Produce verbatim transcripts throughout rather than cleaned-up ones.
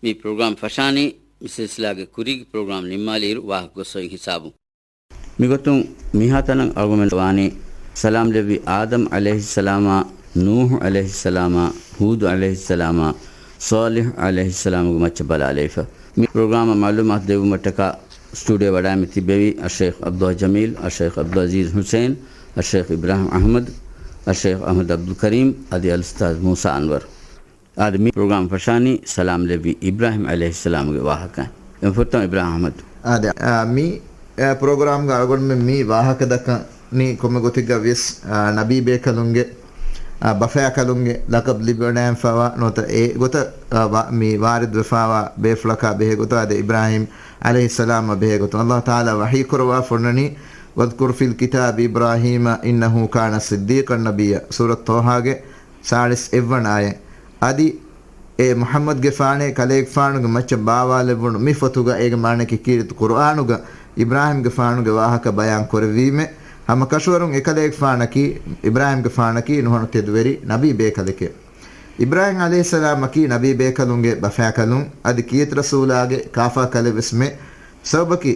މި ޕްރޮގްރާމް ފަށާނީ މި ސިލްސިލާގެ ކުރީގެ ޕްރޮގްރާމް ނިންމާލިއިރު ވާހަކަ ގޮސް އޮތް ހިސާބުން. މިގޮތުން މިހާތަނަށް އަޅުގަނޑުމެން ވާނީ ސަލާމް ލެއްވި އާދަމް ޢަލައިހިއްސަލާމާ، ނޫޙު ޢަލައިހިއްސަލާމާ، ހޫދު ޢަލައިހިއްސަލާމާ، ޞާލިޙު ޢަލައިހިއްސަލާމުގެ މައްޗަށް ބަލާލައިފަ. މި ޕްރޮގްރާމަށް މަޢުލޫމާތު ދެއްވުމަށްޓަކާ ސްޓޫޑިއޯ ވަޑައިމެ ތިއްބެވި އައްޝައިޚް ޢަބްދުﷲ ޖަމީލް، އައްޝައިޚް ޢަބްދުލްޢަޒީޒް ޙުސައިން، އައްޝައިޚް އިބްރާހިމް އަޙްމަދު، އައްޝައިޚް އަޙްމަދު ޢަބްދުލް ކަރީމް އަދި އަލްއުސްތާޛް މޫސާ އަންވަރު. އާދެ، މި ޕްރޮގްރާމް ފަށާނީ ސަލާމް ލެއްވި އިބްރާހިމް ޢަލައިހިއްސަލާމުގެ ވާހަކަ. އެންފުރަތަމަ އިބްރާހިމް އަޙްމަދު. އާދެ، އާ، މި، އާ، ޕްރޮގްރާމްގަ އަޅުގަނޑުމެން މި ވާހަކަ ދައްކަނީ ކޮންމެ ގޮތެއްގަ ވިޔަސް، އާ، ނަބީ ބޭކަލުންގެ، އާ، ބަފަޔާކަލުންގެ ލަޤަބް ލިބިވަޑައިގެންފަވާ ނުވަތަ އެ ގޮތަށް، އާ، ވާ-، މި ވާރިދުވެފަވާ ބޭފުޅަކާ ބެހޭ ގޮތަށް އާދެ، އިބްރާހިމް ޢަލައިހިއްސަލާމަށް ބެހޭ ގޮތުން ﷲ ތަޢާލާ ވަޙީ ކުރައްވާފަ އޮންނަނީ، "واذكر في الكتاب إبراهيم إنه كان صديقا نبيا" ސޫރަތު ޠާހާގެ ސާޅީސް އެއްވަނަ އާޔަތް. އަދި އޭ މުޙައްމަދުގެފާނޭ، ކަލޭގެފާނުގެ މައްޗަށް ބާވާލެއްވުނު މި ފޮތުގަ އޭގެ މާނައަކީ ކީރިތި ޤުރުއާނުގަ އިބްރާހިމްގެފާނުގެ ވާހަކަ ބަޔާން ކުރެއްވީމޭ. ހަމަ ކަށަވަރުން އެކަލޭގެފާނަކީ، އިބްރާހިމްގެފާނަކީ ނުހަނު ތެދުވެރި ނަބީ ބޭކަލެކޭ. އިބްރާހިމް ޢަލައިހިއްސަލާމަކީ ނަބީ ބޭކަލުންގެ ބަފައިކަލުން، އަދި ކީރިތި ރަސޫލާގެ ކާފައިކަލެއް ވެސް މެ. ސަބަބަކީ،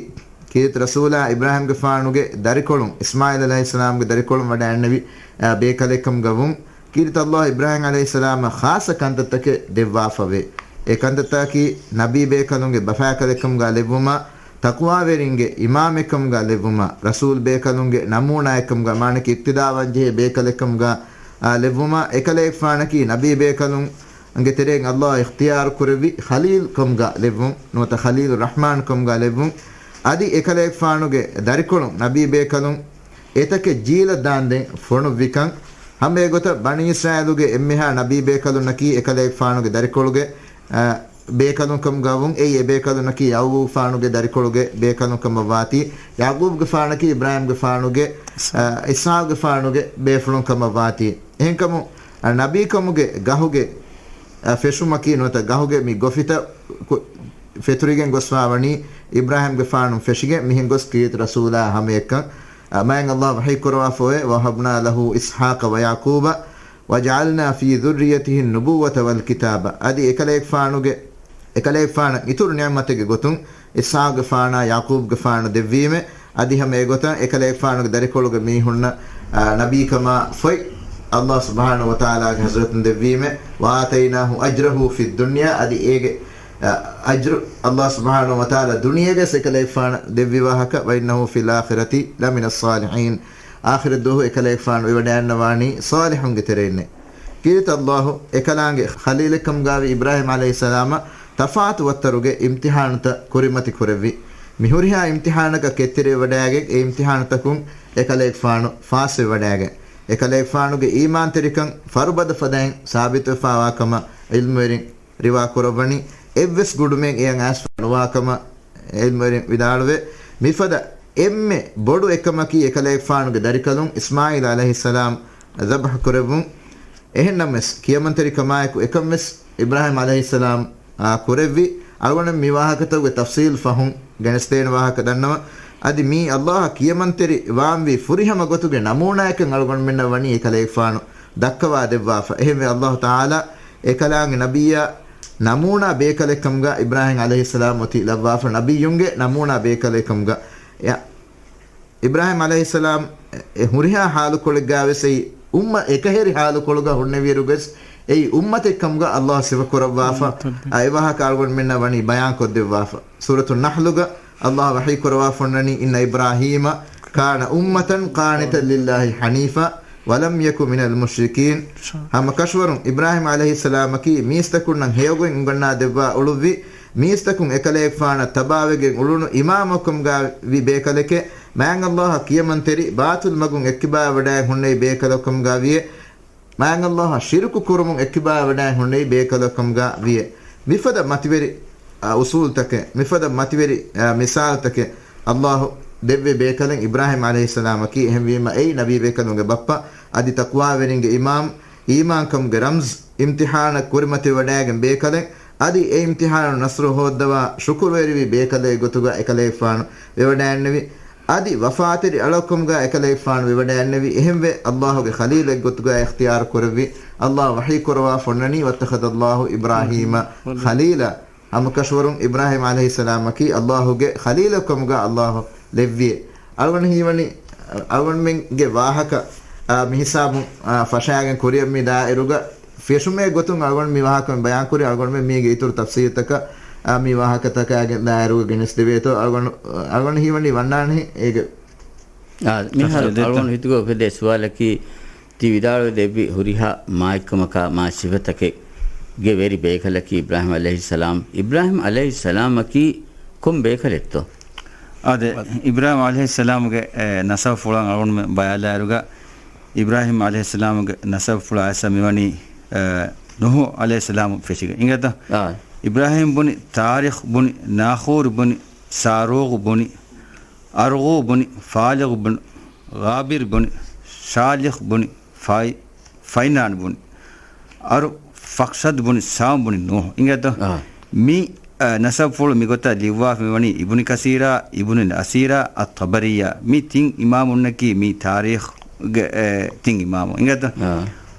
ކީރިތި ރަސޫލާ އިބްރާހިމްގެފާނުގެ ދަރިކޮޅުން، އިސްމާޢީލް ޢަލައިހިއްސަލާމްގެ ދަރިކޮޅުން ވަޑައިގެންނެވި، އާ، ބޭކަލެއްކަމުގަވުން، ކީރިތި ﷲ އިބްރާހިމް ޢަލައިހިއްސަލާމަށް ޚާއްޞަ ކަންތައްތަކެއް ދެއްވާފަވޭ. އެ ކަންތައްތަކަކީ ނަބީ ބޭކަލުންގެ ބަފައިކަލެއްކަމުގަ ލެއްވުމާ، ތަޤްވާވެރިންގެ އިމާމެއްކަމުގަ ލެއްވުމާ، ރަސޫލް ބޭކަލުންގެ ނަމޫނާއެއްކަމުގަ، މާނައަކީ އިޤްތިދާވާންޖެހޭ ބޭކަލެއްކަމުގަ، އާ، ލެއްވުމާ، އެކަލޭގެފާނަކީ ނަބީ ބޭކަލުން ގެ ތެރެއިން ﷲ އިޚްތިޔާރު ކުރެއްވި ޚަލީލް ކަމުގަ ލެއްވުން، ނުވަތަ ޚަލީލު ރަޙްމާން ކަމުގަ ލެއްވުން. އަދި އެކަލޭގެފާނުގެ ދަރިކޮޅުން ނަބީ ބޭކަލުން އެތަކެއް ޖީލަށް ދާންދެން ފޮނުއްވިކަން. ހަމަ އެގޮތަށް ބަނީ އިސްރާއީލުގެ އެންމެހާ ނަބީ ބޭކަލުންނަކީ އެކަލޭގެފާނުގެ ދަރިކޮޅުގެ، އަ، ބޭކަލުން ކަމުގަވުން. އެއީ އެ ބޭކަލުންނަކީ ޔަޢުޤޫބުގެފާނުގެ ދަރިކޮޅުގެ ބޭކަލުން ކަމަށްވާތީ، ޔަޢުޤޫބުގެފާނަކީ އިބްރާހިމްގެފާނުގެ، އަ، އިސްޙާޤުގެފާނުގެ ބޭފުޅުން ކަމަށްވާތީ. އެހެންކަމުން، އަ، ނަބީކަމުގެ ގަހުގެ، އަ، ފެށުމަކީ ނުވަތަ ގަހުގެ މި ގޮފިތައް ކު-، ފެތުރިގެން ގޮސްފާވަނީ އިބްރާހިމްގެފާނުން ފެށިގެން. މިހެން ގޮސް ކީރިތި ރަސޫލާ ހަމައެއްކަން، އަ، މާތް ﷲ ވަޙީ ކުރަވާފައިވޭ، "وَوَهَبْنَا لَهُ إِسْحَاقَ وَيَعْقُوبَ وَجَعَލْنَا فِي ذُرِّيَّتِهِ النُّبُوَّةَ وَالْكِتَابَ" އަދި އެކަލޭގެފާނުގެ، އެކަލޭގެފާނަށް އިތުރު ނިޢުމަތެއްގެ ގޮތުން އިސްޙާޤުގެފާނާ ޔަޢުޤޫބުގެފާނު ދެއްވީމެ. އަދި ހަމަ އެގޮތަށް އެކަލޭގެފާނުގެ ދަރިކޮޅުގެ މީހުންނަށް، އާ، ނަބީކަމާ ފޮތް ﷲ ސުބްޙާނަހޫ ވަތަޢާލާގެ ޙަޟްރަތުން ދެއްވީމެ. "وَآتَيْنَاهُ أَجْرَهُ فِي الدُّنْيَا" އަދި އޭގެ، އަ، އަޖްރު ﷲ ސުބްޙާނަހޫ ވަތަޢާލާ ދުނިޔޭގަސް އެކަލޭގެފާނަށް ދެއްވި ވާހަކަ، "وَإِنَّهُ فِي الْآخِرَةِ لَمِنَ الصَّالِحِينَ" އާޚިރަތް ދުވަހު އެކަލޭގެފާނު ވެވަޑައިގަންނަވާނީ ޞާލިޙުންގެ ތެރެއިންނޭ. ކީރިތި ﷲ އެކަލާނގެ ޚަލީލެއްކަމުގައިވި އިބްރާހީމް ޢަލައިހިއްސަލާމަށް ތަފާތު ވައްތަރުގެ އިމްތިޙާނުތައް ކުރިމަތި ކުރެއްވި. މި ހުރިހާ އިމްތިޙާނަކަށް ކެތްތެރިވެވަޑައިގެން އެ އިމްތިޙާނުތަކުން އެކަލޭގެފާނު ފާސްވެވަޑައިގެން، އެކަލޭގެފާނުގެ އީމާންތެރިކަން ފަރުބަދަ ފަދައިން ސާބިތުވެފާވާ ކަމަށް ޢިލްމުވެރިން ރިވާ ކުރައްވަނީ. އެއްވެސް ގުޑުމެއް އެޔަށް އައިސްފަ ނުވާ ކަމަށް ޢިލްމުވެރިން ވިދާޅުވޭ. މިފަދަ އެންމެ ބޮޑު އެއްކަމަކީ އެކަލޭގެފާނުގެ ދަރިކަލުން އިސްމާޢީލް ޢަލައިހިއްސަލާމް ޛަބްޙު ކުރެއްވުން. އެހެންނަމަވެސް، ކިޔަމަންތެރިކަމާއެކު އެކަންވެސް އިބްރާހީމް ޢަލައިހިއްސަލާމް، އާ، ކުރެއްވި. އަޅުގަނޑު މި ވާހަކަތަކުގެ ތަފްޞީލް ފަހުން ގެނެސްދޭނެ ވާހަކަ ދަންނަވަން. އަދި މީ ﷲ އަށް ކިޔަމަންތެރި ވާންވީ ފުރިހަމަ ގޮތުގެ ނަމޫނާއެއްކަން އަޅުގަނޑުމެންނަށް ވަނީ އެކަލޭގެފާނު ދައްކަވާ ދެއްވާފަ. އެހެންވެ، ﷲ ތަޢާލާ އެކަލާނގެ ނަބިއްޔާ ނަމޫނާ ބޭކަލެއްކަމުގަ އިބްރާހީމް ޢަލައިހިއްސަލާމް އޮތީ ލައްވާފަ، ނަބިއްޔުންގެ ނަމޫނާ ބޭކަލެއްކަމުގަ. އެ، އިބްރާހީމް ޢަލައިހިއްސަލާމް އެ ހުރިހާ ޙާލުކޮޅެއްގައިވެސް އެއީ އުއްމަ-، އެކަހެރި ޙާލުކޮޅުގަ ހުންނެވިއިރުގަސް އެއީ އުއްމަތެއްކަމުގަ ﷲ ސިފަކުރައްވާފަ. އުއްމަތެއް. އަ، އެވާހަކަ އަޅުގަނޑުމެންނަށް ވަނީ ބަޔާންކޮށްދެއްވާފަ. ސޫރަތު ނަޙްލުގަ ﷲ ވަޙީކުރައްވާފަ އޮންނަނީ، "إِنَّ إِبْرَاهِيمَ كَانَ أُمَّةً قَانِتًا لِلَّهِ حَنِيفًا وَلَمْ يَكُ مِنَ الْمُشْرِكِينَ." ހަމަ ކަށަވަރުން އިބްރާހީމް ޢަލައިހިއްސަލާމަކީ މީސްތަކުންނަށް ހެޔޮގޮތް އުނގަންނާ ދެއްވާ އުޅުއްވި، މީސްތަކުން އެކަލޭގެފާނަށް ތަބާވެގެން އުޅުނު އިމާމަކަމުގައި ވި ބޭކަލެކޭ. މާތް ﷲ އަށް ކިޔަމަންތެރި ބާޠިލް މަގުން އެއްކިބާވަޑައި ހުންނެވި ބޭކަލަކަމުގަ ވިޔޭ. މާތް ﷲ އަށް ޝިރުކު ކުރުމުން އެއްކިބާވަޑައި ހުންނެވި ބޭކަލަކަމުގަ ވިޔޭ. މިފަދަ މަތިވެރި، އަ، އުސޫލްތަކެއް، މިފަދަ މަތިވެރި، އަ، މިސާލްތަކެއް ﷲ ދެއްވި ބޭކަލެއް އިބްރާހީމް ޢަލައިހިއްސަލާމަކީ. އެހެންވީމަ އެއީ ނަބީ ބޭކަލުންގެ ބައްޕަ، އަދި ތަޤްވާވެރިންގެ އިމާމް، އީމާންކަމުގެ ރަމްޒް، އިމްތިޙާނަށް ކުރިމަތިވެވަޑައިގެން ބޭކަލެއް، އަދި އެ އިމްތިޙާނު ނަޞްރު ހޯއްދަވާ ޝުކުރުވެރިވި ބޭކަލެއް ގޮތުގަ އެކަލޭގެފާނު ވެވަޑައިންނެވި. އަދި ވަފާތެރި އަޅަކުކަމުގަ އެކަލޭގެފާނު ވެވަޑައިންނެވި. އެހެންވެ، ﷲ ގެ ޚަލީލެއް ގޮތުގަ އިޚްތިޔާރު ކުރެއްވި. ﷲ ވަޙީ ކުރައްވާފަ އޮންނަނީ، "وَاتَّخَذَ اللَّهُ إِبْرَاهِيمَ خَلِيلًا." ހަމަކަށަވަރުން އިބްރާހީމް ޢަލައިހިއްސަލާމަކީ ﷲ ގެ ޚަލީލެއް ކަމުގަ ﷲ ލެއްވިއެވެ. އަޅުގަނޑު ހީވަނީ، އަޅުގަނޑުމެންގެ ވާހަކަ، އާ، މިހިސާބުން، އާ، ފަށާގެން ކުރިއަށް މި ދާއިރުގަ ފެށުމޭ ގޮތުން އަޅުގަނޑު މި ވާހަކަ ބަޔާންކުރި. އަޅުގަނޑުމެން މީގެ އިތުރު ތަފްސީލްތަކަށް، އާ، މި ވާހަކަތަކާގެ ދާއިރުގަ ގެނެސްދެވޭތޯ. އަޅުގަނޑު، އަޅުގަނޑު ހީވަނީ ވަންނާނެހެން އޭގެ. އާ، މިހާރު ތަފްސީލް ދޭތޯ؟ އަޅުގަނޑު ހިތުގަ އުފެދޭ ސުވާލަކީ، ތި ވިދާޅުވެދެއްވި ހުރިހާ މާތްކަމަކާ މާތް ސިފަތަކެއްގެ ވެރި ބޭކަލަކީ އިބްރާހީމް ޢަލައިހިއްސަލާމް. އިބްރާހީމް ޢަލައިހިއްސަލާމަކީ ކޮން ބޭކަލެއްތޯ؟ އާދެ، އިބްރާހީމް ޢަލައިހިއްސަލާމުގެ، އެ، ނަސަބުފުޅަށް އަޅުގަނޑުމެން ބަލާލާއިރުގަ، އިބްރާހީމް ޢަލައިހިއްސަލާމުގެ ނަސަބުފުޅަށް އައިސް މިވަނީ، އެ، ނޫޙު ޢަލައިހިއްސަލާމް ފެށިގެން. އިނގޭތަ؟ އާ. އިބްރާހީމް ބުނި، ތާރިޚް ބުނި، ނާޚޫރު ބުނި، ސާރޫގު ބުނި، އަރްޣޫ ބުނި، ފާލިޣު ބުނި، ޣާބިރު ބުނި، ޝާލިޚް ބުނި، ފައި-، ފައިނާން ބުނި، އަރު ފަޚްޝަދު ބުނި، ސާމް ބުނި، ނޫޙު. އިނގޭތޯ؟ އާ. މި، އަ، ނަސަބުފުޅު މިގޮތަށް ލިޔުއްވާފަ މިވަނީ އިބުނު ކަސީރާ، އިބުނު އަސީރާ، އައްޠަބަރީއާ. މި ތިން އިމާމުންނަކީ މި ތާރީޚްގެ، އެ، ތިން އިމާމު. އިނގޭތޯ؟ އާ.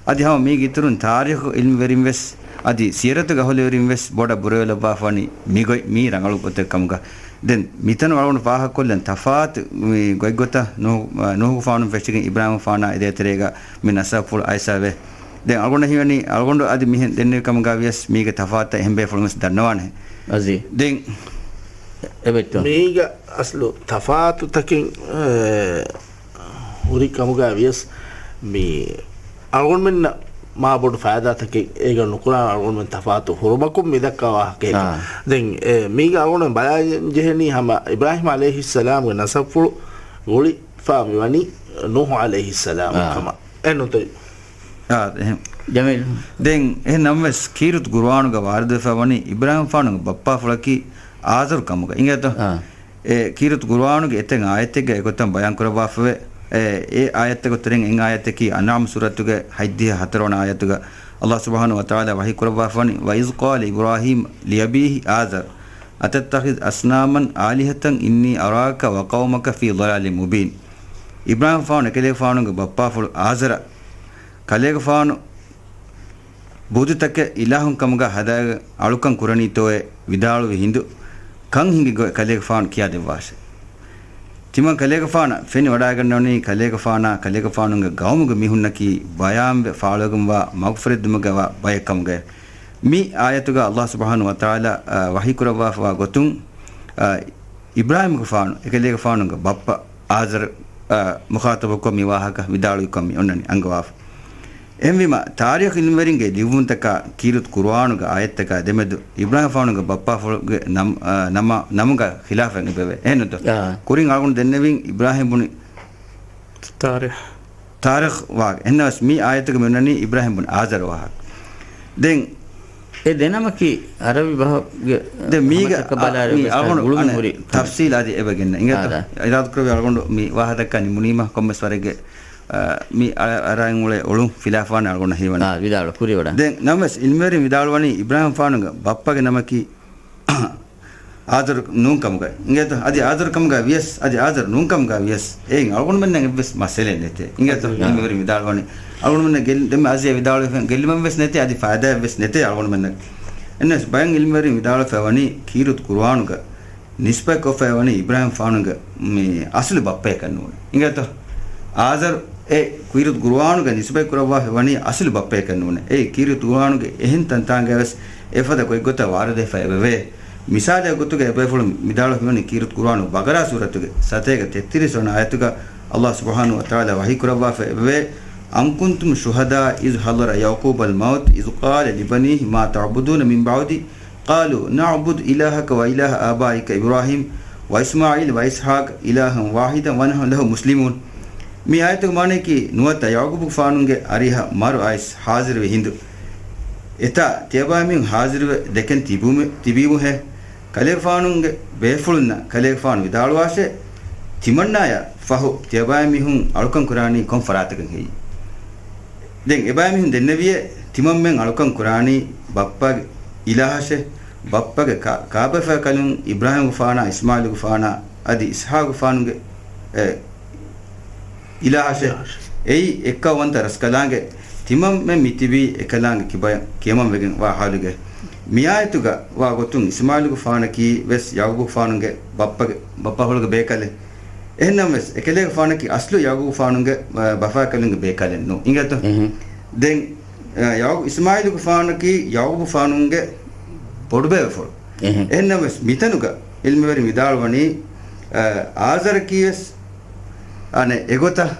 އަދި ހަމަ މީގެ އިތުރުން ތާރީޚު އިލްމުވެރިން ވެސް، އަދި ސިޔަރަތުގެ އަހުލުވެރިން ވެސް ބޮޑަށް ބުރަވެލައްވާފަ ވަނީ މިގޮތް މީ ރަނގަޅު ގޮތެއް ކަމުގަ. ދެން މިތަނު އަޅުގަނޑު ފާހަގަކޮށްލަން ތަފާތު މި ގޮތްގޮތަށް ނޫ-، ނޫޙުގެފާނު ފެށިގެން އިބްރާހީމްގެފާނާ އެދޭތެރޭގަ މި ނަސަބުފުޅު އައިސްފަވޭ. ދެން އަޅުގަނޑަށް ހީވަނީ އަޅުގަނޑު އަދި މިހެން ދެންނެވި ކަމުގަ ވިޔަސް މީގެ ތަފާތުތައް އެހެން ބޭފުޅުން ވެސް ދަންނަވާނެ. އަޒީ. ދެން އެބެއްތޯ؟ މީގަ އަސްލު ތަފާތުތަކެއް، އެ، ހުރި ކަމުގަ ވިޔަސް މި އަޅުގަނޑުމެންނަށް މާ ބޮޑު ފައިދާތަކެއް އޭގަ ނުކުރާނެ. އަޅުގަނޑުމެން ތަފާތު ހުރުމަކުން މި ދައްކާ ވާހަކައެއް. އާ. ދެން، އެ، މީގަ އަޅުގަނޑުމެން ބަލާލަން ޖެހެނީ ހަމަ އިބްރާހީމް ޢަލައިހިއްސަލާމްގެ ނަސަބުފުޅު ގުޅިފަ މިވަނީ ނޫޙު ޢަލައިހިއްސަލާމް އާ. ކަމަށް. އެހެންނުތޯ؟ އާ، އެހެން. ޖަމީލް. ދެން އެހެން ނަމަވެސް ކީރިތި ޤުރުއާނުގަ ވާރިދުވެފަ ވަނީ އިބްރާހީމްގެފާނުގެ ބައްޕާފުޅަކީ އާޒަރު ކަމުގަ. އިނގޭތޯ؟ އާ. އެ ކީރިތި ޤުރުއާނުގެ އެތައް އާޔަތެއްގަ އެގޮތަށް ބަޔާން ކުރައްވާފަވޭ. އެ، އެ އާޔަތްތަކުގެ ތެރެއިން އެއް އާޔަތަކީ އަންޢާމް ސޫރަތުގެ ހަތްދިހަ ހަތަރުވަނަ އާޔަތުގަ ﷲ ސުބްޙާނަހޫ ވަތަޢާލާ ވަޙީ ކުރައްވާފަވަނީ، وَإِذْ قَالَ إِبْرَاهِيمُ لِأَبِيهِ آزَرَ أَتَتَّخِذُ أَصْنَامًا آلِهَةً إِنِّي أَرَاكَ وَقَوْمَكَ فِي ضَلَالٍ مُبِينٍ. އިބްރާހީމްފާނު އެކަލޭގެފާނުގެ ބައްޕާފުޅު އާޒަރަށް ކަލޭގެފާނު ބުދުތަކެއް އިލާހުން ކަމުގަ ހަދާގެން އަޅުކަން ކުރަނީތޯއޭ ވިދާޅުވި ހިނދު ކަން ހިނގި ގޮތް ކަލޭގެފާނު ކިޔާދެއްވާށޭ. ތިމަން ކަލޭގެފާނަށް ފެނިވަޑައިގަންނަވަނީ ކަލޭގެފާނާ ކަލޭގެފާނުގެ ގައުމުގެ މީހުންނަކީ ބަޔާންވެ ފާޅުވެގެންވާ މަގުފުރެއްދުމުގައިވާ ބައެއް ކަމުގައި. މި އާޔަތުގަ ﷲ ސުބްޙާނަހޫ ވަތަޢާލާ، އަ، ވަޙީ ކުރައްވާފަވާ ގޮތުން، އަ، އިބްރާހީމްގެފާނު އެކަލޭގެފާނުގެ ބައްޕަ އާޒަރު، އަ، މުޚާޠަބުކޮށް މި ވާހަކަ ވިދާޅުވިކަން މި އޮންނަނީ އަންގަވާފަ. އެހެންވީމަ، ތާރީޚު އިލްމުވެރިންގެ ލިޔުއްވުންތަކާ ކީރިތި ޤުރުއާނުގެ އާޔަތްތަކާ ދެމެދު އިބްރާހީމްފާނުގެ ބައްޕާފުޅުގެ ނަމް-، އަ، ނަމަ-، ނަމުގަ ޚިލާފެއް އެބަވޭ. އެހެންނުތޯ؟ އާ. ކުރިން އަޅުގަނޑު ދެންނެވިން އިބްރާހީމް ބުނި ތާރީޚް. ތާރީޚް ވާގެ. އެހެންނަމަވެސް މި އާޔަތުގަ މި އޮންނަނީ އިބްރާހީމް ބުނި އާޒަރު ވާހަކަ. ދެން ދެ ނަމަކީ އަރަބި ބަހުގެ ދެ މީގަ ހަމަތަކަށް ބަލާއިރު ވެސް އަޅުގަނޑު ގުޅުން ހުރި ތަފްސީލް އަދި އެބަ ގެންނަ. އިނގޭތޯ؟ އާދާ. އިރާދަކުރެއްވި އަޅުގަނޑު މި ވާހަކަ ދައްކާ ނިމުނީމަ ކޮންމެސް ވަރެއްގެ، އަ، މި އަ-، އަރާއިން އުޅޭ އޮޅުން ޚިލާފާނެ އަޅުގަނޑަށް ހީވަނީ. އާ، ވިދާޅު، ކުރިވަޑަ. ދެން ނަމަވެސް އިލްމުވެރިން ވިދާޅުވަނީ އިބްރާހީމް ފާނުގެ ބައްޕަގެ ނަމަކީ އާޒަރު ނޫން ކަމުގައި. އިނގޭތޯ؟ އަދި އާޒަރު ކަމުގަ ވިޔަސް، އަދި އާޒަރު ނޫން ކަމުގަ ވިޔަސް، އެއިން އަޅުގަނޑުމެންނަށް އެއްވެސް މައްސަލައެއް ނެތޭ. އިނގޭތޯ؟ އާ. އިލްމުވެރިން ވިދާޅުވަނީ. އަޅުގަނޑުމެންނަށް ގެއްލި-، ދެންމެ އަޒިޔަ ވިދާޅުވެފަ ގެއްލުމެއްވެސް ނެތޭ، އަދި ފައިދާއެއްވެސް ނެތޭ އަޅުގަނޑުމެންނަށް. އެންނަސް ބައެއް އިލްމުވެރިން ވިދާޅުވެފަ ވަނީ ކީރިތި ޤުރުއާނުގަ ނިސްބަތްކޮށްފައި ވަނީ އިބްރާހީމް ފާނުގެ މި އަސްލު ބައްޕަޔަކަށް ނޫނޭ. އިނގޭތޯ؟ އާޒަރު އެ ކީރިތި ޤުރުއާނުގަ ނިސްބަތް ކުރައްވާފަ ވަނީ އަސްލު ބައްޕަޔަކަށް ނޫނޭ. އެއީ ކީރިތި ޤުރުއާނުގެ އެހެން ތަންތާނގައި ވެސް އެފަދަ ގޮތްގޮތަށް ވާރިދުވެފަ އެބަވޭ. މިސާލެއް ގޮތުގަ އެބޭފުޅުން ވިދާޅުވެފަ މިވަނީ ކީރިތި ޤުރުއާނު ބަޤަރާ ސޫރަތުގެ ސަތޭކަ ތެއްތިރީސް ވަނަ އާޔަތުގަ ﷲ ސުބްޙާނަހޫ ވަތަޢާލާ ވަޙީ ކުރައްވާފަ އެބަވޭ، أَمْ كُنْتُمْ شُهَدَاءَ إِذْ حَضَرَ يَعْقُوبَ الْمَوْتُ إِذْ قَالَ لِبَنِيهِ مَا تَعْبُدُونَ مِنْ بَعْدِي قَالُوا نَعْبُدُ إِلَٰهَكَ وَإِلَٰهَ آبَائِكَ إِبْرَاهِيمَ وَإِسْمَاعِيلَ وَإِسْحَاقَ إِلَٰهًا وَاحِدًا وَنَحْنُ لَهُ مُسْلِمُونَ. މި އާޔަތުގެ މާނައަކީ، ނުވަތަ ޔަޢުޤޫބުގެފާނުގެ އަރިހަށް މަރު އައިސް ޙާޟިރުވި ހިނދު، އެތާ ތިޔަބައިމީހުން ޙާޟިރުވެ ދެކެން ތިބުމެ-، ތިބީމުހޭ. ކަލޭގެފާނުގެ ބޭފުޅުންނަށް ކަލޭގެފާނު ވިދާޅުވާށޭ، ތިމަންނާޔަށް ފަހު ތިޔަބައިމީހުން އަޅުކަން ކުރާނީ ކޮން ފަރާތަކަށް ހެއްޔޭ؟ ދެން އެބައިމީހުން ދެންނެވިއޭ، ތިމަންމެން އަޅުކަން ކުރާނީ ބައްޕަގެ އިލާހަށޭ، ބައްޕަގެ ކާ-، ކާބަފައިކަލުން އިބްރާހީމްގެފާނާ، އިސްމާޢީލުގެފާނާ، އަދި އިސްޙާޤުގެފާނުގެ، އެ، އިލާހަށޭ. އިލާހަށޭ. އެއީ އެއްކައުވަންތަ ރަސްކަލާނގެ ތިމަންމެން މިތިބީ އެކަލާނގެ ކިބަޔަށް ކިޔަމަން ވެގެން ވާ ޙާލުގައި. މިއާޔަތުގަ ވާ ގޮތުން އިސްމާއީލުގެފާނަކީ ވެސް ޔަޢުޤޫބުގެފާނުގެ ބައްޕަގެ، ބައްޕަފުޅުގެ ބޭކަލެއް. އެހެންނަމަވެސް، އެކަލޭގެފާނަކީ އަސްލު ޔަޢުޤޫބުގެފާނުގެ، އަ، ބަފާކަލުންގެ ބޭކަލެއް ނޫން. އިނގޭތޯ؟ އެހެން. ދެން، އަ، ޔަޢު-، އިސްމާއީލުގެފާނަކީ ޔަޢުޤޫބުގެފާނުގެ ބޮޑުބޭބެފުޅު. އެހެން. އެހެންނަމަވެސް، މިތަނުގަ ޢިލްމުވެރިން ވިދާޅުވަނީ، އަ، އާޒަރަކީ ވެސް އަނެއް އެގޮތަށް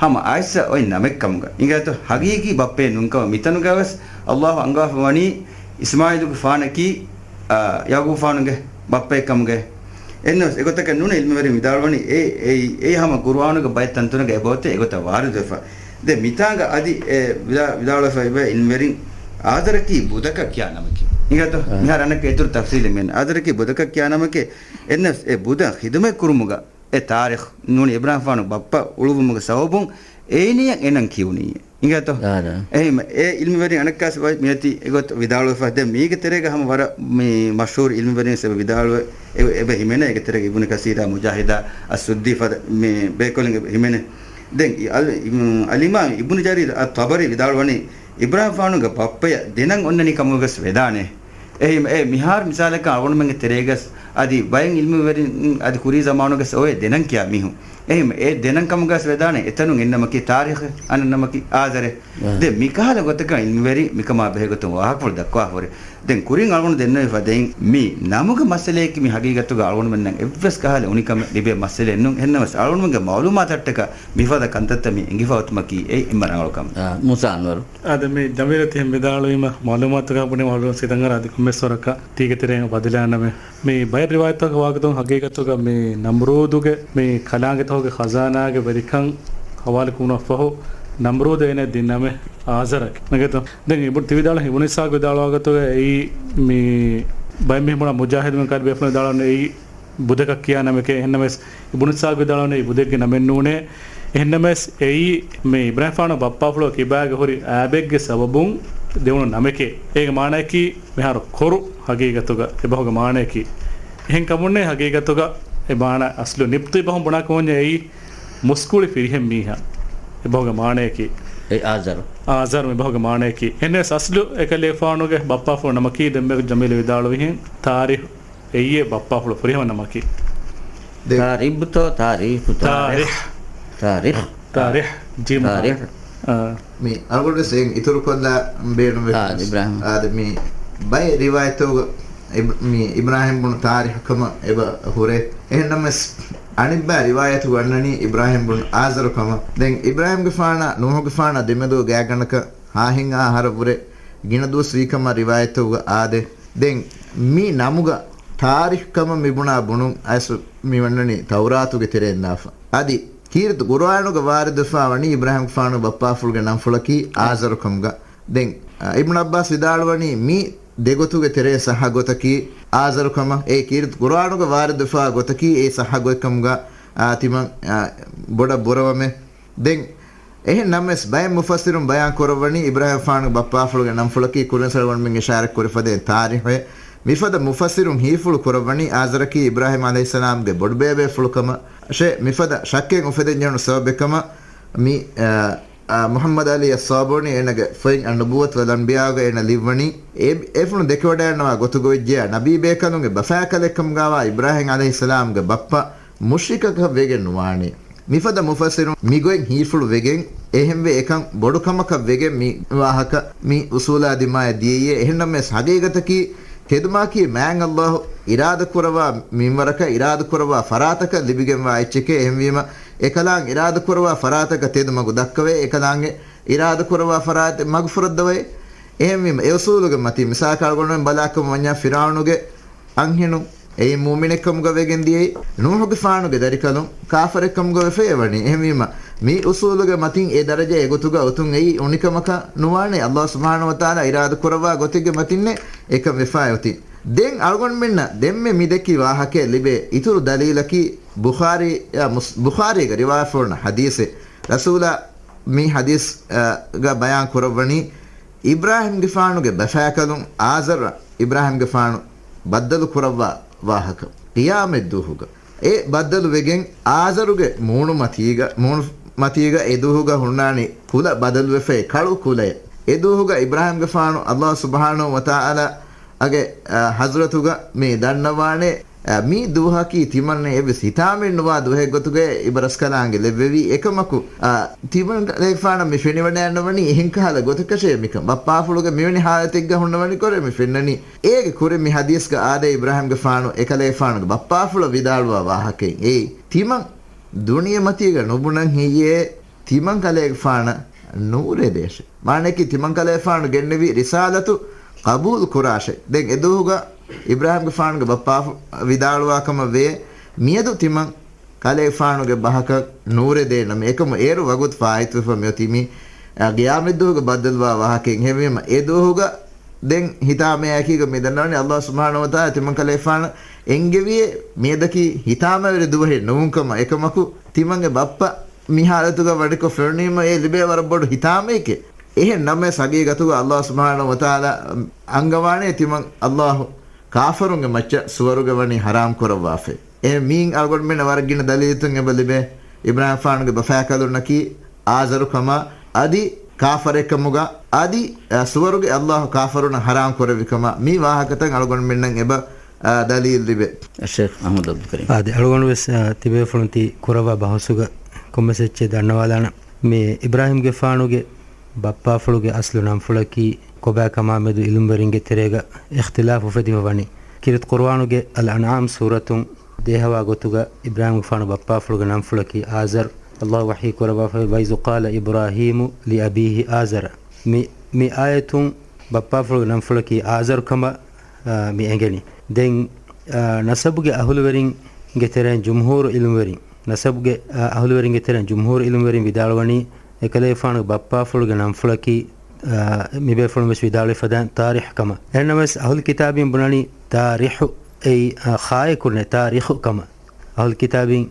ހަމަ އައިސް އޮތް ނަމެއްކަމުގަ. އިނގޭތޯ؟ ޙަޤީޤީ ބައްޕައެއް ނޫންކަމަށް. މިތަނުގަ ވެސް ﷲ އަންގާފަ ވަނީ އިސްމާއީލުގެފާނަކީ، އާ، ޔަޢުޤޫބުގެފާނުގެ ބައްޕައެއްކަމުގަ. އެހެންނަމަވެސް އެގޮތަކަށް ނޫނޭ. ޢިލްމުވެރިން ވިދާޅުވަނީ އެ، އެ، އެ ހަމަ ޤުރުއާނުގެ ބައެއް ތަންތަނުގަ އެބައޮތޭ އެގޮތަށް ވާރިދުވެފަ. ދެން މިތާނގަ އަދި އެ ވިދާ-، ވިދާޅުވެފަ އެބަ ޢިލްމުވެރިން އާޒަރަކީ ބުދަކަށް ކިޔާ ނަމެކޭ. އިނގޭތޯ؟ އާ. މިހާރު އަނެއްކާ އިތުރު ތަފްޞީލެއް މިއަންނަނީ. އާޒަރަކީ ބުދަކަށް ކިޔާ ނަމެކޭ. އެހެންނަމަވެސް އެ ބުދަށް ޚިދުމަތް ކުރުމުގަ އެ ތާރީޚު ނޫނީ އިބްރާހިމްގެފާނު ބައްޕަ އުޅުއްވުމުގެ ސަބަބުން އޭނިއަށް އެ ނަން ކިޔުނީ. އިނގޭތޯ؟ އާދެ. އެހެން އެ ޢިލްމުވެރިން އަނެއްކާވެސް މިއޮތީ އެގޮތަށް ވިދާޅުވެފަ. ދެން މީގެ ތެރޭގަ ހަމަ ވަރަށް މި މަޝްހޫރު ޢިލްމުވެރިން ވެސް އެބަ ވިދާޅުވެ، އެ-، އެބަ ހިމެނޭ. އޭގެ ތެރޭގަ އިބްނު ކަސީރާ، މުޖާހިދާ، އައްސުއްދީ ފަދަ މި ބޭކަލުން އެބަ ހިމެނޭ. ދެން އަލް-، އިމް-، އަލްއިމާމް އިބްނު ޖަރީރު އައް-ޠަބަރީ ވިދާޅުވަނީ، އިބްރާހިމްގެފާނުގެ ބައްޕަޔަށް ދެނަން އޮންނަނީ ކަމުގަވެސް ވެދާނެ. އެހެން އެ މިހާރު މިސާލަކަށް އަޅުގަނޑުމެންގެ ތެރޭގަސް އަދި ބައެއް ޢިލްމުވެރިން އަދި ކުރީ ޒަމާނުގަސް އޮވޭ ދެނަން ކިޔާ މީހުން. އެހެން އެ ދެނަން ކަމުގަސް ވެދާނެ އެތަނުން އެއްނަމަކީ ތާރީޚެއް، އަނެއްނަމަކީ އާޒަރެއް. އަ. ދެން މިކަހަލަ ގޮތަކަށް ޢިލްމުވެރިން މިކަމާ ބެހޭ ގޮތުން ވާހަކަފުޅު ދައްކަވާފަ ހުރޭ. ދެން ކުރިން އަޅުގަނޑު ދެންނެވި ފަދައިން މި ނަމުގެ މައްސަލައަކީ މި ޙަޤީޤަތުގަ އަޅުގަނޑުމެންނަށް އެއްވެސް ކަހަލަ އުނިކަމެއް ލިބޭ މައްސަލައެއް ނޫން. އެހެންނަމަވެސް އަޅުގަނޑުމެންގެ މަޢުލޫމާތަށްޓަކާ މިފަދަ ކަންތައްތައް މި އެނގިފަ އޮތުމަކީ އެއީ އެންމެ ރަނގަޅު ކަމެއް. އާ، މޫސާ އަންވަރު. އާދެ، މި ޖަމީލަށް ތިހެން ވިދާޅުވީމަ މަޢުލޫމާތުގަ ބުނި މަޢުލޫމާތު ސިދަނގަރ އަދި ކޮންމެސް ވަރަކަށް ތީގެ ތެރެއިން ބަދަލާނަމޭ. މި ބައެއް ރިވާޔަތްތަކަށް ވާގޮތުން ޙަޤީޤަތުގަ މި ނަމްރޫދުގެ މި ކަލާނގެތަކުގެ ޚަޒާނާގެ ވެރިކަން ޙަވާލު ކުރުމަށްފަހު، ނަމްރޫދު އޭނަ ދިން ނަމެއް އާޒަރަކީ. އިނގޭތޯ؟ ދެން އިބު-، ތި ވިދާޅުވި އިބްނު އިސްޙާޤް ވިދާޅުވާ ގޮތުގަ އެއީ މި ބައެއް މީހުން ބުނާ މުޖާހިދު ބޭކަލުން ބޭފުޅުން ވިދާޅުވަނީ އެއީ ބުދަކަށް ކިޔާ ނަމެކޭ. އެހެންނަމަވެސް، އިބްނު އިސްޙާޤް ވިދާޅުވަނީ އެއީ ބުދެއްގެ ނަމެއް ނޫނޭ. އެހެންނަމަވެސް، އެއީ މި އިބްރާހިމްގެފާނު ބައްޕާފުޅު ކިބާގެ ހުރި އާބެއްގެ ސަބަބުން ދެވުނު ނަމެކޭ. އޭގެ މާނައަކީ މިހާރު ކޮރު ޙަޤީޤަތުގަ އެބަހުގެ މާނައަކީ. އެހެން ކަމުންނޭ ޙަޤީޤަތުގަ އެ މާނަ އަސްލު ނިބްޠީ ބަހުން ބުނާ ކަމަށް އެއީ މުސްކުޅި ފިރިހެން މީހާ އެބަހުގެ މާނައަކީ. އެ އާޒަރު. އާޒަރު މިބަހުގެ މާނައަކީ. އެހެންނަމަވެސް އަސްލު އެކަލޭގެފާނުގެ ބައްޕާފުޅު ނަމަކީ ދެންމެ ޖަމީލު ވިދާޅުވިހެން ތާރިޚު އެއީ ބައްޕާފުޅު ފުރިހަމަ ނަމަކީ. ދެ- ތާރިބްތޯ، ތާރީޚުތޯ؟ ތާރިޚް. ތާރިޚް. ތާރިޚް. ޖީމު. ތާރިޚް. އާ. މި އަޅުގަނޑުވެސް އެއިން އިތުރުކޮށްލާ ބޭނުންވެފަ. އާ، އިބްރާހިމް. އާދެ، މި ބައެއް ރިވާޔަތްތަކުގަ އިބް-، މި އިބްރާހިމް ބުނު ތާރިޚް ކަމަށް އެބަ ހުރޭ. އެހެންނަމަވެސް، އަނެއްބައި ރިވާޔަތުގަ އަންނަނީ އިބްރާހިމް ބުނު އާޒަރު ކަމަށް. ދެން އިބްރާހިމްގެފާނާ ނޫޙުގެފާނާ ދެމެދު ގާތްގަނޑަކަށް ހާހެއްހާ އަހަރަށްވުރެ ގިނަ ދުވަސް ވީކަމަށް ރިވާޔަތްތަކުގަ އާދޭ. ދެން މި ނަމުގަ ތާރިޚް ކަމަށް މި ބުނާ ބުނުން އައިސް މި ވަންނަނީ ތައުރާތުގެ ތެރެއިން ދާފަ. އަދި ކީރިތި ޤުރުއާނުގަ ވާރިދުވެފަ ވަނީ އިބްރާހިމްގެފާނު ބައްޕާފުޅުގެ ނަންފުޅަކީ އާޒަރު ކަމުގަ. ދެން، އަ، އިބްނު ޢައްބާސް ވިދާޅުވަނީ މި ދެގޮތުގެ ތެރޭ ޞައްޙަ ގޮތަކީ އާޒަރު ކަމަށް. އެ ކީރިތި ޤުރުއާނުގަ ވާރިދުވެފަ ގޮތަކީ އެ ޞައްޙަ ގޮތްކަމުގަ، އާ، ތިމަން، އާ، ބޮޑަށް ބުރަވަމޭ. ދެން، އެހެން ނަމަވެސް، ބައެއް މުފައްސިރުން ބަޔާން ކުރައްވަނީ އިބްރާހިމްގެފާނުގެ ބައްޕާފުޅުގެ ނަންފުޅަކީ ކުރިންސަޅުގަނޑުމެން އިޝާރަތް ކުރިފަދައިން ތާރިޚެއް. މިފަދަ މުފައްސިރުން ހީފުޅު ކުރައްވަނީ އާޒަރަކީ އިބްރާހިމް ޢަލައިހިއްސަލާމްގެ ބޮޑުބޭބޭފުޅު ކަމަށް. ޝޭ، މިފަދަ ޝައްކެއް އުފެދެން ޖެހުނު ސަބަބެއް ކަމަށް މި، އަ، އަ، މުޙައްމަދު ޢަލީ އައްޞާބޫނީ އޭނަގެ ފޮތް އައްނުބުއްވަތު ވަލްއަންބިޔާގަ އޭނަ ލިޔުއްވަނީ، އެ، އެފުޅުން ދެކެވަޑައިގަންނަވާ ގޮތުގަ ވެއްޖެޔާ، ނަބީ ބޭކަލުންގެ ބަފާކަލެއްކަމުގަވާ އިބްރާހިމް ޢަލައިހިއްސަލާމްގެ ބައްޕަ މުޝްރިކަކަށް ވެގެން ނުވާނެ. މިފަދަ މުފައްސިރުން މިގޮތް ހީފުޅު ވެގެން، އެހެންވެ އެކަން ބޮޑު ކަމަކަށް ވެގެން މި ވާހަކަ މި އުސޫލާ ދިމާއަށް ދިޔައީ. އެހެންނަމަވެސް ޙަޤީޤަތަކީ ތެދުމަކީ މާތް ﷲ އިރާދަކުރައްވާ މިންވަރަކަށް، އިރާދަކުރައްވާ ފަރާތަކަށް ލިބިގެންވާ އެއްޗެކޭ. އެހެންވީމަ، އެކަލާނގެ އިރާދަކުރައްވާ ފަރާތަކަށް ތެދު މަގު ދައްކަވޭ، އެކަލާނގެ އިރާދަކުރައްވާ ފަރާތެއް މަގު ފުރައްދަވައޭ. އެހެންވީމަ، އެ އުސޫލުގެ މަތީ މިސާލަކަށް އަޅުގަނޑުމެން ބަލާކަމަށް ވަންޏާ ފިރުޢައުނުގެ އަންހެނުން އެއީ މުއުމިނެއްކަމުގަ ވެގެން ދިޔައީ. ނޫޙުގެފާނުގެ ދަރިކަލުން ކާފަރެއްކަމުގަ ވެފައޭ ވަނީ. އެހެންވީމަ، މި އުސޫލުގެ މަތިން އެ ދަރަޖަ އެގޮތުގަ އޮތުން އެއީ އުނިކަމަކަށް ނުވާނެ. ﷲ ސުބްޙާނަހޫ ވަތަޢާލާ އިރާދަކުރައްވާ ގޮތެއްގެ މަތިންނޭ އެކަން ވެފައި އޮތީ. ދެން އަޅުގަނޑުމެންނަށް ދެންމެ މި ދެއްކި ވާހަކައަށް ލިބޭ އިތުރު ދަލީލަކީ ބުޚާރީ، އަ، މުސް-، ބުޚާރީގަ ރިވާފަވަން ޙަދީޘެއް. ރަސޫލާ މި ޙަދީޘް، އަ، ގަ ބަޔާން ކުރައްވަނީ، އިބްރާހިމްގެފާނުގެ ބަފާކަލުން އާޒަރަށް އިބްރާހިމްގެފާނު ބައްދަލު ކުރައްވާ ވާހަކަ. ޤިޔާމަތްދުވަހުގަ އެ ބައްދަލު ވެގެން އާޒަރުގެ މޫނުމަތީގަ، މޫނުމަތީގަ އެ ދުވަހުގަ ހުންނާނީ ކުލަ ބަދަލުވެފައި ކަޅު ކުލައެއް. އެ ދުވަހުގަ އިބްރާހިމްގެފާނު ﷲ ސުބްޙާނަހޫ ވަތަޢާލާ އަގެ، އާ، ޙަޟްރަތުގަ މި ދަންނަވާނެ، އާ، މި ދުވަހަކީ ތިމަންނަ އެއްވެސް ހިތާމައެއް ނުވާ ދުވަހެއް ގޮތުގައި އިބަރަސްކަލާނގެ ލެއްވެވީ. އެކަމަކު، އާ، ތިމަން ކަލޭފާނަށް މި ފެނިވަޑައިންނަވަނީ އެހެން ކަހަލަ ގޮތަކަށޭ މިކަން. ބައްޕާފުޅުގެ މިވެނި ޙާލަތެއްގަ ހުންނަވަނިކޮށް މި ފެންނަނީ. އޭގެ ކުރިން މި ޙަދީޘްގަ އާދޭ އިބްރާހީމްގެފާނު އެކަލޭފާނުގެ ބައްޕާފުޅަށް ވިދާޅުވާ ވާހަކައެއް. އޭ ތިމަން ދުނިޔެމަތީގަ ނުބުނަން ހެއްޔޭ؟ ތިމަން ކަލޭގެފާނަށް ނޫރެއް ދޭށޭ. މާނައަކީ ތިމަން ކަލޭފާނު ގެންނެވި ރިސާލަތު ޤަބޫލު ކުރާށޭ. ދެން އެދުވަހުގަ އިބްރާހީމްގެފާނުގެ ބައްޕާފު ވިދާޅުވާ ކަމަށް ވޭ، މިއަދު ތިމަން ކަލޭގެފާނުގެ ބަހަކަށް ނޫރެއް ދޭނަމޭ. އެކަމު އޭރު ވަގުތު ފާއިތުވެފަ މިއޮތީ މީ، އާ، ޤިޔާމަތްދުވަހުގަ ބައްދަލުވާ ވާހަކައެއް. އެހެންވީމަ އެ ދުވަހުގަ ދެން ހިތާމައާއެކީގަ މި ދަންނަވަނީ ﷲ ސުބްޙާނަހޫ ވަތަޢާލާ ތިމަން ކަލޭފާނަށް އެންގެވިއޭ މިއަދަކީ ހިތާމަވެރި ދުވަހެއް ނޫންކަމަށް. އެކަމަކު ތިމަންގެ ބައްޕަ މި ޙާލަތުގަ ވަނިކޮށް ފެނުނީމަ އެ ލިބޭ ވަރަށް ބޮޑު ހިތާމައެކޭ. އެހެން ނަމަވެސް ހަގީގަތުގަ ﷲ ސުބްޙާނަހޫ ވަތަޢާލާ އަންގަވާނެ ތިމަން ﷲ ކާފަރުންގެ މައްޗަށް ސުވަރުގެ ވަނީ ޙަރާމް ކުރައްވާފައި. އެ މީން އަޅުގަނޑުމެންނަށް ވަރަށް ގިނަ ދަލީލުތައް އެބަ ލިބޭ. އިބްރާހީމްގެފާނުގެ ބަފާކަލުންނަކީ އާޒަރު ކަމަށް، އަދި ކާފަރެއްކަމުގަ، އަދި، އަ، ސުވަރުގެ ﷲ ކާފަރުންނަށް ޙަރާމް ކުރެއްވި ކަމަށް މި ވާހަކަތައް އަޅުގަނޑުމެންނަށް އެބަ، އަ، ދަލީލު ލިބޭ. ޝޭޚް އަޙްމަދު ޢަބްދުލް ކަރީމް. އާދެ، އަޅުގަނޑު ވެސް، އަ، ތިބޭފުޅުން ތި ކުރައްވާ ބަހުސުގަ ކޮންމެސް އެއްޗެއް ދަންނަވާލާނަން. މި އިބްރާހީމްގެފާނުގެ ބައްޕާފުޅުގެ އަސްލު ނަންފުޅަކީ ކޮބާ ކަމާމެދު ޢިލްމުވެރިންގެ ތެރޭގަ އިޚްތިލާފު އުފެދިފަ ވަނީ. ކީރިތި ޤުރުއާނުގެ އަލްއަންޢާމް ސޫރަތުން ދޭހަވާ ގޮތުގަ އިބްރާހީމްގެފާނު ބައްޕާފުޅުގެ ނަންފުޅަކީ އާޒަރު. ﷲ ވަޙީ ކުރައްވާފައި، وَإِذْ قَالَ إِبْرَاهِيمُ لِأَبِيهِ آزَرَ. މި، މި އާޔަތުން ބައްޕާފުޅުގެ ނަންފުޅަކީ އާޒަރު ކަމަށް، އާ، މި އެނގެނީ. ދެން، އާ، ނަސަބުގެ އަހުލުވެރިންގެ ތެރެއިން ޖުމްހޫރު ޢިލްމުވެރިން، ނަސަބުގެ، އާ، އަހުލުވެރިންގެ ތެރެއިން ޖުމްހޫރު ޢިލްމުވެރިން ވިދާޅުވަނީ، އެކަލޭގެފާނުގެ ބައްޕާފުޅުގެ ނަންފުޅަކީ، އާ، މިބޭފުޅުން ވެސް ވިދާޅުވި ފަދައިން ތާރިޚު ކަމަށް. އެހެންނަމަވެސް އަހުލު ކިތާބީން ބުނަނީ ތާރިޚު، އެއީ، އާ، ޚާއެއް ކުރުނެ ތާރިޚު ކަމަށް. އަހުލު ކިތާބީން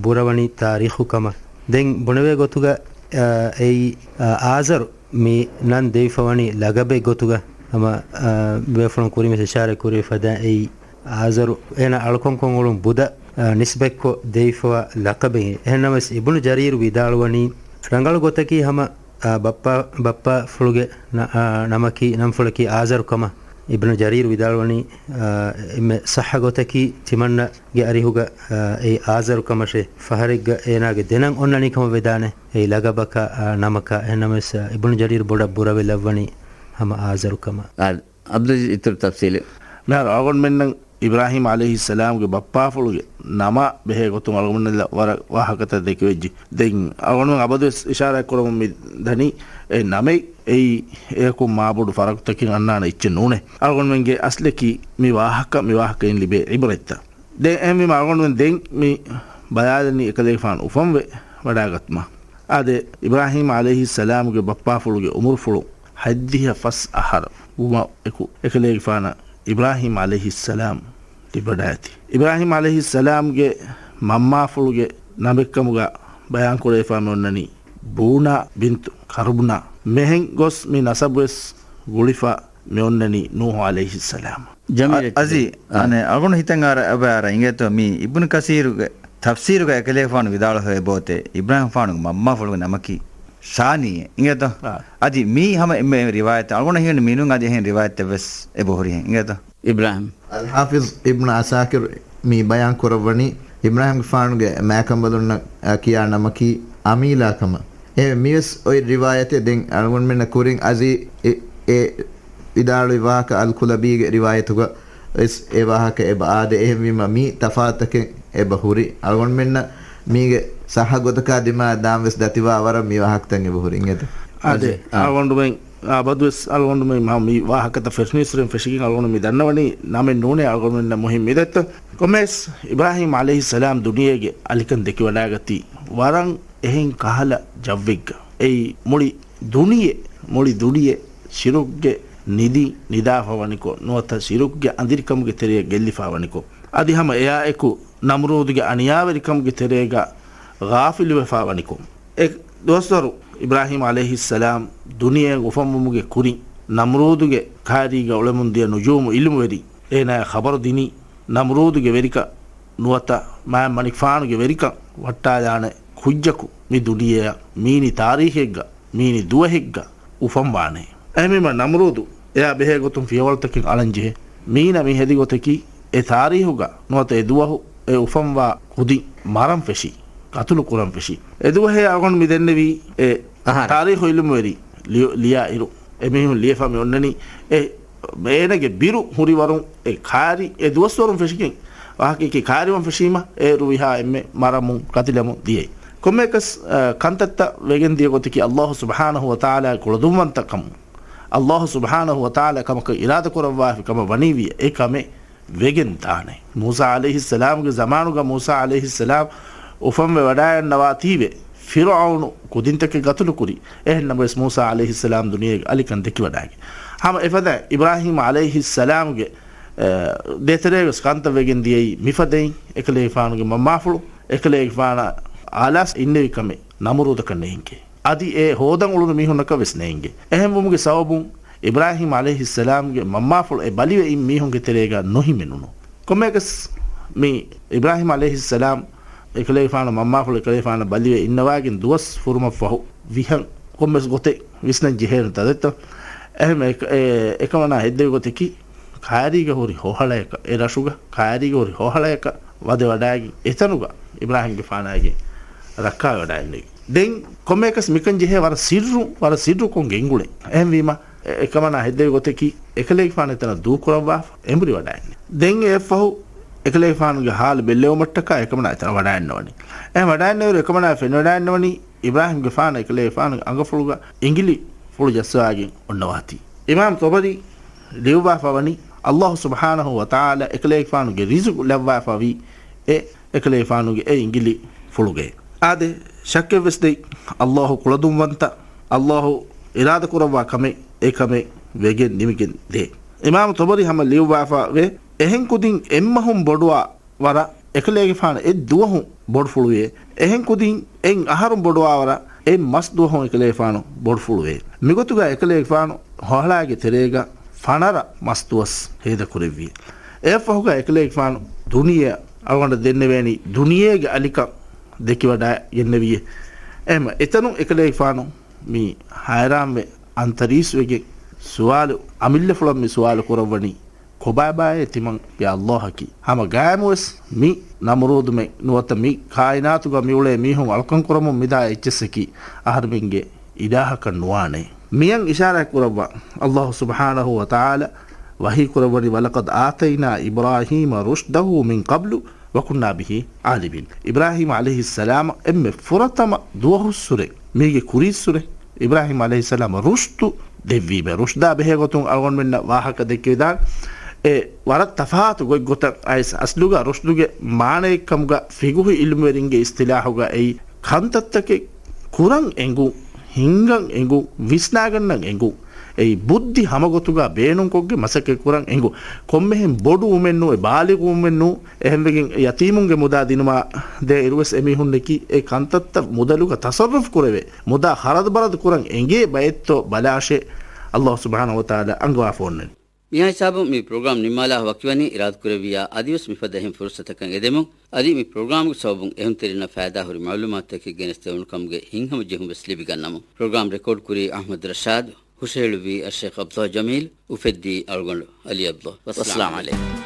ބުރަވަނީ ތާރީޚު ކަމަށް. ދެން ބުނެވޭ ގޮތުގަ، އާ، އެއީ، އާ، އާޒަރު މި ނަން ދެވިފަވަނީ ލަގަބެއް ގޮތުގަ. ހަމަ، އާ، ބޭފުޅުން ކުރިން ވެސް އިޝާރާތް ކުރެވި ފަދައިން އެއީ އާޒަރު އޭނާ އަޅުކަންކޮށް އުޅުނު ބުދަ، އާ، ނިސްބަތްކޮށް ދެވިފަވާ ލަޤަބެއް. އެހެންނަމަވެސް އިބްނު ޖަރީރު ވިދާޅުވަނީ ރަނގަޅު ގޮތަކީ ހަމަ، އާ، ބައްޕާ، ބައްޕާފުޅުގެ ނަ-، އާ، ނަމަކީ، ނަންފުޅަކީ އާޒަރު ކަމަށް. އިބްނު ޖަރީރު ވިދާޅުވަނީ، އާ، އެންމެ ޞައްޙަ ގޮތަކީ ތިމަންނަގެ އަރިހުގަ، އާ، އެއީ އާޒަރު ކަމަށޭ. ފަހަރެއްގަ އޭނާގެ ދެނަން އޮންނަނީ ކަމަށް ވެދާނެ. އެއީ ލަގަބަކާ، އާ، ނަމަކާ. އެހެންނަމަވެސް، އާ، އިބްނު ޖަރީރު ބޮޑަށް ބުރަވެ ލައްވަނީ ހަމަ އާޒަރު ކަމަށް. އާ، ޢަބްދުލް އިތުރު ތަފްޞީލެއް. މިހާރު އަޅުގަނޑުމެންނަށް އިބްރާހީމް ޢަލައިހިއްސަލާމްގެ ބައްޕާފުޅުގެ ނަމާ ބެހޭ ގޮތުން އަޅުގަނޑުމެންނަށް ވަރަށް ވާހަކަތައް ދެކެވިއްޖެ. ދެން އަޅުގަނޑުމެން އަބަދުވެސް އިޝާރާތް ކުރަމުން މި ދަނީ، އެ ނަމެއް އެއީ އެއަކުން މާބޮޑު ފަރަގުތަކެއް އަންނާނެ އެއްޗެއް ނޫނޭ. އަޅުގަނޑުމެންގެ އަސްލަކީ މި ވާހަކަ، މި ވާހަކައިން ލިބޭ ޢިބްރަތްތައް. ދެން އެހެންވީމަ އަޅުގަނޑުމެން ދެން މި ބަލާލަނީ އެކަލޭގެފާނު އުފަންވެ ވަޑާގަތުމަށް. އާދެ، އިބްރާހީމް ޢަލައިހިއްސަލާމުގެ ބައްޕާފުޅުގެ ޢުމުރުފުޅު ހަތްދިހަ ފަސް އަހަރު ވުމަށް އެކު، އެކަލޭގެފާނަށް އިބްރާހީމް ޢަލައިހިއްސަލާމް ލިބިވަޑައިގަތީ. އިބްރާހީމް ޢަލައިހިއްސަލާމްގެ މަންމާފުޅުގެ ނަމެއްކަމުގަ ބަޔާންކުރެވިފާ މި އޮންނަނީ ބޫނާ ބިންތު ކަރުބުނާ. މިހެން ގޮސް މި ނަސަބުވެސް ގުޅިފަ މި އޮންނަނީ ނޫޙު ޢަލައިހިއްސަލާމް. ޖަމީލް އަ-، އަޒީ، އާ. އަނެއް އަޅުގަނޑު ހިތަށް އަރަ އެބަ އަރަ އިނގޭތޯ މީ އިބްނު ކަސީރުގެ ތަފްސީރުގަ އެކަލޭގެފާނު ވިދާޅުވޭ ބޯތޭ، އިބްރާހީމްގެފާނުގެ މަންމާފުޅުގެ ނަމަކީ ޝާނީ އިނގޭތޯ؟ އާ. އަދި މީ ހަމަ އެންމެ ރިވާޔަތެއް. އަޅުގަނޑަށް ހީވަނީ މިނޫން އަދި އެހެން ރިވާޔަތެއް ވެސް އެބަހުރިހެން އިނގޭތޯ؟ އިބްރާހީމް. އަލްޙާފިޒް އިބްނު ޢަސާކިރު މި ބަޔާން ކުރައްވަނީ، އިބްރާހީމްގެފާނުގެ މާކަނބަލުންނަށް ކިޔާ ނަމަކީ އަމީލާ ކަމަށް. އެ މިވެސް އޮތް ރިވާޔަތެއް. ދެން އަޅުގަނޑުމެންނަށް ކުރިން އަޒީ އެ، އެ ވިދާޅުވި ވާހަކަ އަލްކުލަބީގެ ރިވާޔަތުގަ ވެސް އެ ވާހަކަ އެބަ އާދޭ. އެހެންވީމަ މީ ތަފާތުތަކެއް އެބަ ހުރި. އަޅުގަނޑުމެންނަށް މީގެ ޞައްޙަ ގޮތަކާ ދިމާ ދާން ވެސް ދަތިވާ ވަރަށް މި ވާހަކަތައް އެބަ ހުރި އިނގޭތޯ؟ އާދެ، އާ. އަޅުގަނޑުމެން އަބަދުވެސް އަޅުގަނޑުމެން މި ވާހަކަތައް ފެށުނީސްރެން ފެށިގެން އަޅުގަނޑު މި ދަންނަވަނީ ނަމެއް ނޫނޭ އަޅުގަނޑުމެންނަށް މުހިންމު މި ދަތްތައް. ކޮންމެވެސް އިބްރާހީމް ޢަލައިހިއްސަލާމް ދުނިޔޭގެ އަލިކަން ދެކިވަޑައިގަތީ ވަރަށް އެހެން ކަހަލަ ޖައްވެއްގަ. އެއީ މުޅި ދުނިޔެ، މުޅި ދުނިޔެ ޝިރުކްގެ ނިދިން ނިދާފަ ވަނިކޮށް، ނުވަތަ ޝިރުކްގެ އަނދިރިކަމުގެ ތެރެއަށް ގެއްލިފަ ވަނިކޮށް، އަދި ހަމަ އެއާއެކު ނަމްރޫދުގެ އަނިޔާވެރިކަމުގެ ތެރޭގަ ޣާފިލުވެފަ ވަނިކޮށް، އެ ދުވަސްވަރު އިބްރާހީމް ޢަލައިހިއްސަލާމް ދުނިޔެއަށް އުފަންވުމުގެ ކުރިން، ނަމްރޫދުގެ ކާރީގަ އުޅެމުންދިޔަ ނުޖޫމު ޢިލްމުވެރިން އޭނާޔަށް ޚަބަރު ދިނީ، ނަމްރޫދުގެ ވެރިކަން ނުވަތަ މާތް މަނިކުފާނުގެ ވެރިކަން ވައްޓާލާނެ ކުއްޖަކު މި ދުނިޔެއަށް މީނި ތާރީޚެއްގަ މީނި ދުވަހެއްގަ އުފަންވާނެ. އެހެންވީމަ ނަމްރޫދު އެއާ ބެހޭ ގޮތުން ފިޔަވަޅުތަކެއް އަޅަން ޖެހޭ. މީނަ މި ހެދި ގޮތަކީ، އެ ތާރީހުގަ ނުވަތަ އެ ދުވަހު އެ އުފަންވާ ކުދިން މަރަން ފެށީ، ގަތުލު ކުރަން ފެށީ. އެ ދުވަހޭ އަޅުގަނޑު މި ދެންނެވީ އެ އަހަރެއް. ތާރީހު އިލްމުވެރި ލިޔު-، ލިޔާ އިރު، އެ މީހުން ލިޔެފަ މި އޮންނަނީ އެ އޭނަގެ ބިރު ހުރި ވަރުން އެ ކާރި އެ ދުވަސްވަރުން ފެށިގެން، ވާހަކައަކީ ކާރިވަން ފެށީމަ އޭރު ވިހާ އެންމެ މަރަމުން ކަތިލަމުން ދިޔައީ. ކޮންމެއަކަސް، އަ، ކަންތައްތައް ވެގެން ދިޔަ ގޮތަކީ އައްލާހު ސުބްޙާނަހު ވަތަޢާލާގެ ކުޅަދުންވަންތަކަމުން، އައްލާހު ސުބްޙާނަހު ވަތަޢާލާ ކަމަކަށް އިރާދަ ކުރައްވާފި ކަމަށް ވަނީވިޔަ އެ ކަމެއް ވެގެން ދާނެ. މޫސާ ޢަލައިހިއްސަލާމުގެ ޒަމާނުގަ މޫސާ ޢަލައިހިއްސަލާމް އުފަންވެ ވަޑައިގަންނަވާތީވެ، ފިރުޢައުނު ކުދިންތަކެއް ގަތުލުކުރި. އެހެންނަމަވެސް މޫސާ ޢަލައިހިއްސަލާމް ދުނިޔޭގެ އަލިކަން ދެކިވަޑައިގެން. ހަމަ އެފަދައިން އިބްރާހީމް ޢަލައިހިއްސަލާމްގެ، އެ، ދޭތެރޭގަސް ކަންތައް ވެގެން ދިޔައީ މިފަދައިން އެކަލޭގެފާނުގެ މަންމާފުޅު އެކަލޭގެފާނަށް އާލާސް އިންނެވި ކަމެއް ނަމުރޫދަކަށް ނޭނގެ. އަދި އެ ހޯދަން އުޅުނު މީހުންނަކަށް ވެސް ނޭނގެ. އެހެންވުމުގެ ސަބަބުން އިބްރާހީމް ޢަލައިހިއްސަލާމްގެ މަންމާފުޅު އެ ބަލިވެ އިން މީހުންގެ ތެރޭގަ ނުހިމެނުނު. ކޮންމެއަކަސް މި އިބްރާހީމް ޢަލައިހިއްސަލާމް އެކަލޭގެފާނު މަންމާފުޅު އެކަލޭގެފާނަށް ބަލިވެ އިންނަވާގެން ދުވަސް ފުރުމަށްފަހު ވިހަން ކޮންމެސް ގޮތެއް ވިސްނަން ޖެހޭނެ ތަދެއްތޯ. އެހެން އެ-، އެ-، އެކަމަނާ ހެއްދެވި ގޮތަކީ ކާރީގަ ހުރި ހޮހަޅަޔަކަށް، އެ ރަށުގަ ކާރީގަ ހުރި ހޮހަޅަޔަކަށް ވަދެ ވަޑައިގެން އެތަނުގަ އިބްރާހީމްގެފާނާގެ ރައްކާވެ ވަޑައިގެންނެވި. ދެން ކޮންމެއަކަސް މިކަން ޖެހޭ ވަރަށް ސިއްރު، ވަރަށް ސިއްރުކޮށް ގެންގުޅެން. އެހެންވީމަ، އެ-، އެކަމަނާ ހެއްދެވި ގޮތަކީ، އެކަލޭގެފާނު އެތަނަށް ދޫކުރައްވާފަ، އެނބުރި ވަޑައިގެންނެވި. ދެން އެއަށްފަހު، އެކަލޭގެފާނުގެ ހާލު ބެއްލެވުމަށްޓަކާ އެކަމަނާ އެތަނަށް ވަޑައިގެންނަވަނީ. އެ ވަޑައިގެންނެވިއިރު އެކަމަނާ ފެނިވަޑައިގެންނަވަނީ، އިބްރާހީމްގެފާނަށް އެކަލޭގެފާނުގެ އަނގަފުޅުގަ އިނގިލި ފުޅު ޖައްސަވާގެން އޮންނަވާތީ. އިމާމް ޠަބަރީ ލިޔުއްވާފަ ވަނީ، އައްލާހު ސުބްޙާނަހު ވަތަޢާލާ އެކަލޭގެފާނުގެ ރިޒުޤު ލައްވާފަ ވީ އެ އެކަލޭގެފާނުގެ އެ އިނގިލި ފުޅުގައޭ. އާދެ، ޝައްކެއްވެސް ނެތް، އައްލާހު ކުޅަދުންވަންތަ، އައްލާހު އިރާދަ ކުރައްވާ ކަމެއް އެ ކަމެއް ވެގެން ނިމިގެން ދޭ. އިމާމް ޠަބަރީ ހަމަ ލިޔުއްވާފަ ވޭ، އެހެން ކުދިން އެއްމަހުން ބޮޑުވާ ވަރަށް އެކަލޭގެފާނު އެއްދުވަހު ބޮޑުފުޅުވިއޭ. އެހެން ކުދިން އެއް އަހަރުން ބޮޑުވާވަރަށް އެއް މަސް ދުވަހުން އެކަލޭގެފާނު ބޮޑުފުޅުވޭ. މިގޮތުގަ އެކަލޭގެފާނު ހޮހަޅާގެ ތެރޭގަ ފަނަރަ މަސް ދުވަސް ހޭދަކުރެއްވި. އެއަށްފަހުގަ އެކަލޭގެފާނު ދުނިޔެއަށް އަޅުގަނޑަށް ދެންނެވޭނީ ދުނިޔޭގެ އަލިކަން ދެކިވަޑައިގެންނެވިއޭ. އެހެންމަ އެތަނުން އެކަލޭގެފާނު މި ހައިރާންވެ އަންތަރީސްވެގެން ސުވާލު، އަމިއްލަފުޅަށް މި ސުވާލު ކުރައްވަނީ، ކޮބާބާއޭ ތިމަންގެ އައްލާހަކީ؟ ހަމަ ގާއިމުވެސް މި ނަމުރޫދުމެން ނުވަތަ މި ކާއިނާތުގަ މިއުޅޭ މީހުން އަޅުކަން ކުރަމުން މިދާ އެއްޗިއްސަކީ އަހަރެމެންގެ އިލާހަކަށް ނުވާނެ. މިއަށް އިޝާރާތް ކުރައްވާ އައްލާހު ސުބްޙާނަހު ވަތަޢާލާ ވަޙީ ކުރައްވަނީ، وَلَقَدْ آتَيْنَا إِبْرَاهِيمَ رُشْدَهُ مِنْ قَبْلُ وَكُنَّا بِهِ عَالِمِينَ. އިބްރާހީމް ޢަލައިހިއްސަލާމަށް އެންމެ ފުރަތަމަ ދުވަހުއްސުރެ، މީގެ ކުރީއްސުރެ، އިބްރާހީމް ޢަލައިހިއްސަލާމަށް ރުޝްދު ދެއްވީމޭ. ރުޝްދާ ބެހޭ ގޮތުން އަޅުގަނޑުމެންނަށް ވާހަކަ ދެއްކެވިދާނެ. އެ ވަރަށް ތަފާތު ގޮތްގޮތަށް އައިސް، އަސްލުގަ ރުޝްދުގެ މާނައެއްކަމުގަ ފިގުހު އިލްމުވެރިންގެ އިސްތިލާހުގަ އެއީ ކަންތައްތަކެއް ކުރަން އެނގުން، ހިނގަން އެނގުން، ވިސްނާގަންނަން އެނގުން. އެއީ ބުއްދި ހަމަގޮތުގަ ބޭނުންކޮށްގެން މަސައްކަތް ކުރަން އެނގުން. ކޮންމެހެން ބޮޑު ވުމެއް ނޫން، އެ ބާލިޣު ވުމެއް ނޫން، އެހެންވެގެން ޔަތީމުންގެ މުދާ ދިނުމާ ދޭ އިރުވެސް އެމީހުންނަކީ އެ ކަންތައްތައް މުދަލުގަ ތަޞައްރުފް ކުރެވޭ، މުދާ ޚަރަދު ބަރަދު ކުރަން އެނގޭ ބައެއްތޯ ބަލާށޭ، އައްލާހު ސުބްޙާނަހު ވަތަޢާލާ އަންގަވާފަ އޮންނަނީ. މިހާ ހިސާބުން މި ޕްރޮގްރާމް ނިންމާލާ ވަކިވަނީ. އިރާދަކުރެއްވިއްޔާ އަދިވެސް މިފަދަ އެހެން ފުރުސަތަކަށް އެދެމުން، އަދި މި ޕްރޮގްރާމްގެ ސަބަބުން އެހުންތެރިންނަށް ފައިދާހުރި މަޢުލޫމާތުތަކެއް ގެނެސްދެވުނު ކަމުގެ ހިތްހަމަޖެހުން ވެސް ލިބިގަންނަމުން. ޕްރޮގްރާމް ރެކޯޑް ކުރީ އަޙްމަދު ރަޝާދު، ހުށަހެޅުއްވީ އައްޝޭޚް ޢަބްދުﷲ ޖަމީލް، އުފެއްދީ އަޅުގަނޑު ޢަލީ ޢަބްދުﷲ. ވައްސަލާމް ޢަލައިކުމް.